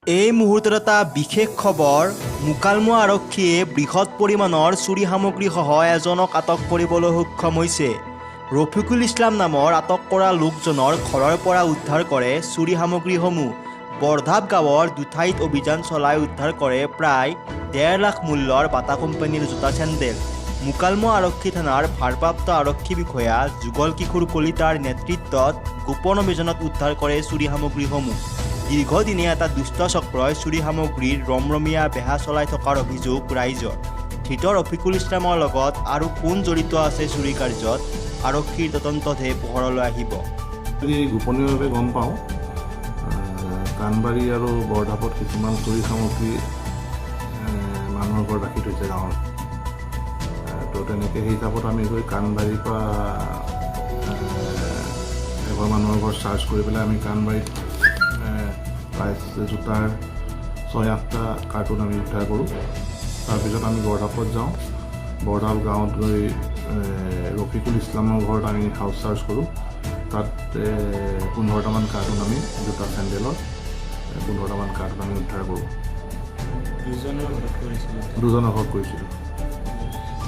এই মুহূৰ্তত এটা বিশেষ খবৰ। মুকালমুৱা আৰক্ষীয়ে বৃহৎ পৰিমাণৰ চুৰি সামগ্ৰীসহ এজনক আটক কৰিবলৈ সক্ষম হৈছে। ৰফিকুল ইছলাম নামৰ আটক কৰা লোকজনৰ ঘৰৰ পৰা উদ্ধাৰ কৰে চুৰি সামগ্ৰীসমূহ। বৰধাপ গাঁৱৰ দুঠাইত অভিযান চলাই উদ্ধাৰ কৰে প্ৰায় 1.5 লাখ মূল্যৰ বাটা কোম্পানীৰ জোতা, চেণ্ডেল। মুকালমুৱা আৰক্ষী থানাৰ ভাৰপ্ৰাপ্ত আৰক্ষী বিষয়া যুগল কিশোৰ কলিতাৰ নেতৃত্বত গোপন অভিযানত উদ্ধাৰ কৰে চুৰি সামগ্ৰীসমূহ। দীৰ্ঘদিনে এটা দুষ্ট চক্ৰই চুৰি সামগ্ৰীৰ ৰমৰমীয়া বেহা চলাই থকাৰ অভিযোগ ৰাইজৰ। ধৃত ৰফিকুল ইছলামৰ লগত আৰু কোন জড়িত আছে চুৰি কাৰ্যত, আৰক্ষীৰ তদন্ততহে পোহৰলৈ আহিব। যদি গোপনীয়ভাৱে গম পাওঁ, কাণবাৰী আৰু বৰধাপত কিছুমান চুৰি সামগ্ৰী মানুহৰ ঘৰত ৰাখি থৈছে গাঁৱত। তো তেনেকৈ সেই হিচাপত আমি গৈ কাণবাৰীৰ পৰা এঘৰ মানুহৰ ঘৰত চাৰ্চ কৰি পেলাই আমি কাণবাৰীত প্ৰায় জোতাৰ ছয় আঠটা কাৰ্টুন আমি উদ্ধাৰ কৰোঁ। তাৰপিছত আমি বৰধাপত যাওঁ। বৰধাপ গাঁৱত গৈ ৰফিকুল ইছলামৰ ঘৰত আমি হাউচ চাৰ্চ কৰোঁ। তাত 15টামান কাৰ্টুন আমি জোতা চেণ্ডেলৰ 15টামান কাৰ্টুন আমি উদ্ধাৰ কৰোঁ। দুজনৰ ঘৰত কৰিছিলে? দুজনৰ ঘৰত কৰিছিলোঁ।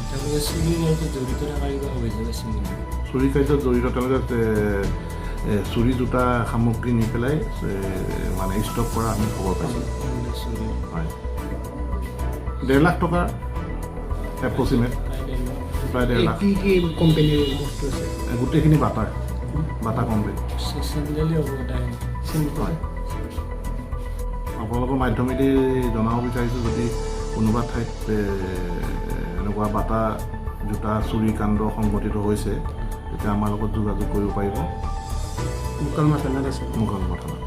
তেওঁলোকে চুৰি কাৰ্যত জড়িত থকাৰ কিবা অভিযোগ আছিল নেকি? চুৰি কাৰ্যত জড়িত, তেওঁলোকে এ, এ, চুৰি জোতা সামগ্ৰী নি পেলাই মানে ষ্টক কৰা আমি খবৰ পাইছিলোঁ। চুৰি হয়, 1.5 লাখ টকাৰ এপ্ৰক্সিমেট। প্ৰায় 1.5 লাখ। প্ৰায় 1.5 লাখ। কি কি কোম্পানীৰ বস্তু আছে? গোটেইখিনি বাটাৰ, বাটা কোম্পানী। চেণ্ডেলেই হ'ব গোটাই? হয়। আপোনালোকৰ মাধ্যমেদি জনাব বিচাৰিছোঁ, যদি কোনোবা ঠাইত এনেকুৱা বাটা জোতা চুৰি কাণ্ড সংঘটিত হৈছে, তেতিয়া আমাৰ লগত যোগাযোগ কৰিব পাৰিব। মুকালমুৱা থানাত আছে? মুকালমুৱা থানাত।